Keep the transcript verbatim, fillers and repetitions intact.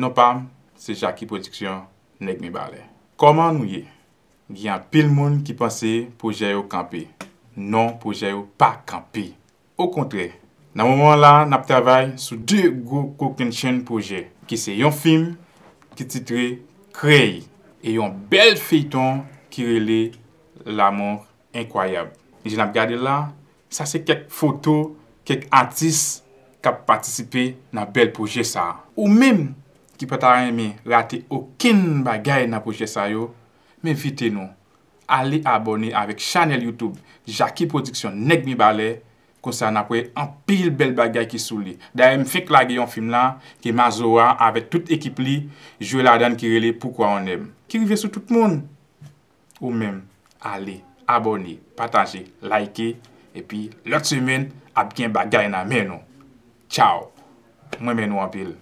Non pa m, se Jacky Production, Nèg Mibalè. Kòman nou ye? Gen anpil moun ki panse pwojè yo kanpe. Non, pwojè yo pa kanpe. Okontrè, nan moman la, n ap travay sou de gwo kokennchenn pwojè, ki se yon fim ki titre Krèy e yon bèl feyton ki rele L'amour incroyable. Jan n ap gade l la, sa se kèk foto kèk atis k ap patisipe nan bèl pwojè sa a. Ou menm ki pa ta renmen rate okenn bagay nan pwojè sa yo, m envite nou ale abòne avèk chanèl YouTube Jacky Production Nèg Mibalè, konsa n ap wè anpil bèl bagay ki sou li. Dayè, m fenk lage yon fim la, ke Mazora avèk tout ekip li jwe ladan l ki rele Pourquoi on aime, ki rive sou tout moun. Ou menm, ale, abòne, pataje, like, epi lòt semèn ap gen bagay nan men nou. Tchaw! M renmen nou anpil.